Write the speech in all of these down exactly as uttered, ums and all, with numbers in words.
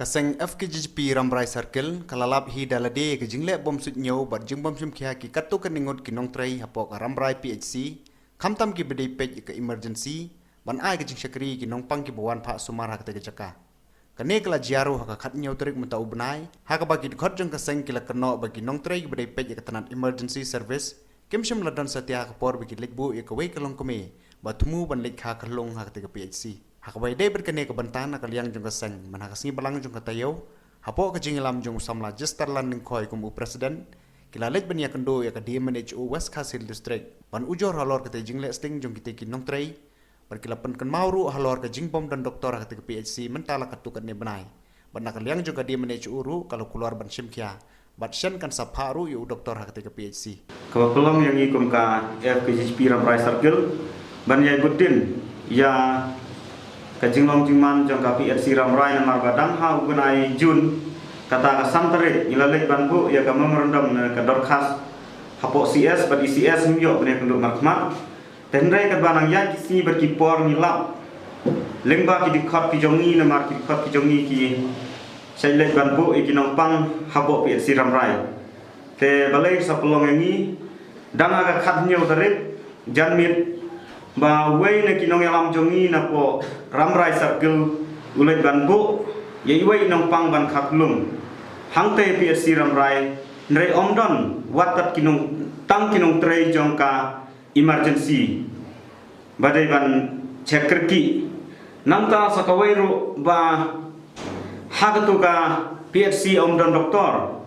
Seng F K J G P Rambrai Circle ka la lap hi da lade ka jingleh bym suidñiew bad jingbym shim khia ki katto katne ngut ki nongtrei hapoh ka Rambrai P H C, khamtam kiba dei peit ïa ka emergency, ban ai ka jingshakri ïa ki nongpang kiba wan phah sumar ha katei ka jaka. Kane ka la jia ruh ha ka khathynñiew tarik mynta u bnai, ha kaba ki dkhot jong ka seng ki la kynnoh ba ki nongtrei kiba dei peit ïa ka tnat emergency service kim shym la don satia ha ka por ba ki leit buh ïa kawei ka longkmie ba thmu ban leit kha khyllung ha katei ka P H C. Ha kaba ïadei bad kane ka bynta, na ka liang jong ka seng, man ha ka sngi Balang jong ka taïew, hapoh ka jingïalam jong u samla Jesterland Lyngkhoi kum u president, ki la leit ban ïakynduh ïa ka D M N H O West Khasi Hills District ban ujor halor katei ka jingleh sting jong kitei ki nongtrei, bad ki la pynkynmaw ruh halor ka jingbym don doktor ha katei ka P H C mynta la katto katne bnai. Bad na ka liang jong ka D M N H O ruh ka la kular ban shim khia, bad shen kan sa phah ruh ïa u doktor ha katei ka P H C. Kaba pynlong ïa ngi kum ka F K J G P Rambrai Circle ban ïai bud dien ïa ka jinglong jingman jong ka P H C Rambrai, namar ba dang ha u bnai June, kata ka san tarik, ngi la leit ban buh ïa ka memorandum ne ka dorkhas hapoh C S bad E C S, ngim ïoh ban ïakynduh markhmat. Te hynrei katba nang ïaid ki sngi bad ki por ngi lap lyngba ki dkhot ki jong ngi, namar ki dkhot ki jong ngi ki shait leit ban buh ïa ki nongpang hapoh P H C Rambrai. Te balei sa pynlong ïa ngi, dang ha ka khathynñiew tarik janmiet, ba uwei na ki nongïalam jong ngi napoh Rambrai Circle u leit ban buh ïa iwei i nongpang ban kha khyllung hangtei P H C Rambrai, hynrei ym don wat tat ki nong, tang ki nongtrei jong ka emergency ba dei ban check kyrkieh. Nangta sa kawei ruh ba ha katu ka P H C ym don doktor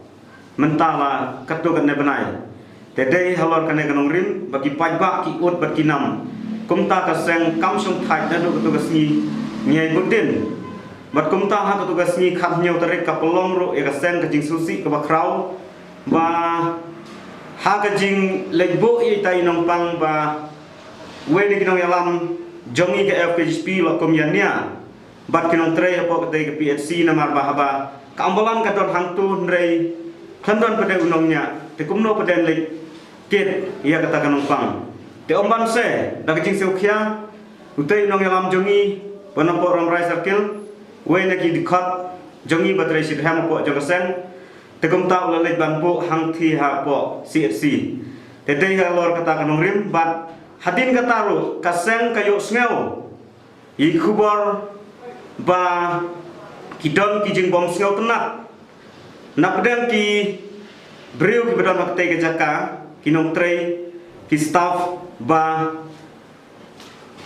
mynta la katu katne bnai. Te dei halor kane ka nongrim ba ki paidbah ki ud bad ki nam. Kumta ka seng kam shongthait naduh katu ka sngi ngi ïai bud dien. Bad kumta ha katu ka sngi khathynñiew tarik ka pynlong ruh ïa ka seng ka jingsngewsih kaba khraw ba ha ka jingleit buh ïa itai i nongpang ba uwei na ki nongïalam jong ngi ka F K J P la kum ïania bad ki nongtrei hapoh katei ka P H C, namar ba haba ka ambulan ka don hangtu hynrei khlem don pat de u nongñiah, te kumno pat de leit kit ïa kata ka nongpang. Te ym ban se da ka jingsngewkhia, utei u nongïalam jong ngi ba napoh Rambrai Circle, uwei na ki dkhot jong ngi ba trei shitrhem hapoh jong ka seng, te kumta u la leit ban buh hangthie hapoh C H C. Te dei halor kata ka nongrim bad hadien kata ruh ka seng ka ïohsngew ïa ki khubor ba ki don ki jingbym sngewtynnat na pdeng ki briew kiba don ha katei ka jaka, ki nongtrei, ki staff, ba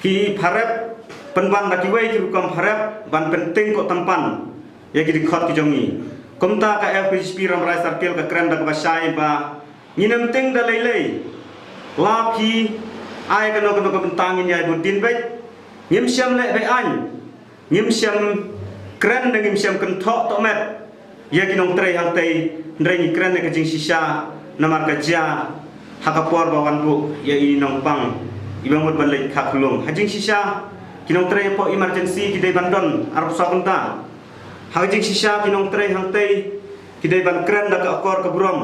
ki pharep pynban da kiwei ki rukom pharep ban pynting ko tympan ïa ki dkhot ki jong ngi. Kumta ka F K J P Rambrai Circle ka kren da kaba shai ba ngin ym ting da lei lei. La phi ai kano kano ka bynta ngin ïai bud dien beit. Ngim shym leh be-aiñ, ngim shym kren ne ngim shym kynthoh tohmet ïa ki nongtrei hangtei, hynrei ngi kren ïa ka jingshisha namar ka jia ha ka por ba wan buh ïa i nongpang iba mut ban leit kha khyllung. Ha jingshisha ki nongtrei hapoh emergency ki dei ban don arphew saw kynta. Ha ka jingshisha ki nongtrei hangtei ki dei ban kren da ka akor ka burom.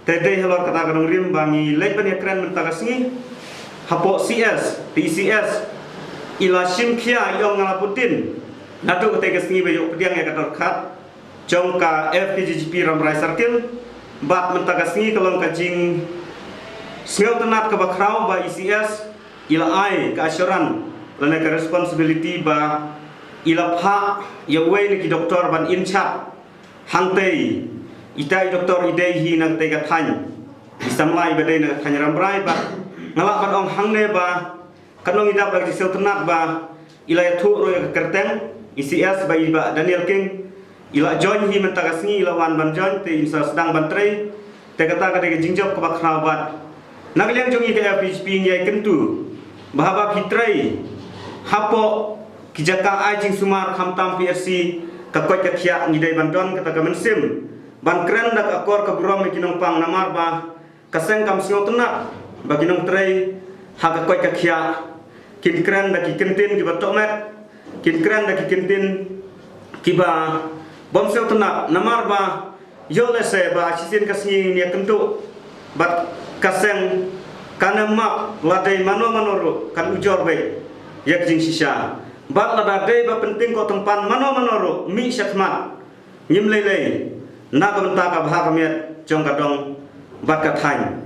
Te dei halor kata ka nongrim ba ngi leit ban ïakren mynta ka sngi hapoh C S, te i C S i la shim khia, i ong nga la bud dien naduh katei ka sngi ba ïoh pdiang ïa ka dorkhas jong ka F K J G P Rambrai Circle. Bad mynta ka sngi ka long ka jingsngewtynnat kaba khraw ba i C S i la ai ka assurance lane ka responsibility ba i la phah ïa uwei na ki doktor ban im chat hangtei. Ita i doktor i dei hi na katei ka thaiñ, i samla iba dei na ka thaiñ Rambrai, bad nga lah ban ong hangne ba kan long i dap da ka jingsngewtynnat ba i la ïathuh ruh ïa ka kyrteng i C S ba i Bah Daniel King. I la join hi mynta ka sngi, i la wan ban join, te in sa sdang ban trei. Te kata ka dei ka jingjop kaba khraw bad na ka liang jong ngi ka F K J P ngi ïai kyntu ba haba phi trei hapoh ki jaka ai jingsumar khamtam P H C, ka koit ka khiah, ngi dei ban don kata ka mynsiem ban kren da ka akor ka burom ïa ki nongpang, namar ba ka seng kam sngewtynnat ba ki nongtrei ha ka koit ka khiah kin kren da ki kyntien kiba tohmet, kin kren da ki kyntien kiba bym sngewtynnat, namar ba ïoh lehse ba shisien ka sngi ngin ïakynduh bad ka seng kan ym map, la dei mano mano ruh kan ujor beit ïa ka jingshisha. Bad lada dei ba pynting ko tympan mano mano ruh, mih shakhmat Ngim lei lei na ka bynta ka bha ka miat jong ka dong bad ka thaiñ.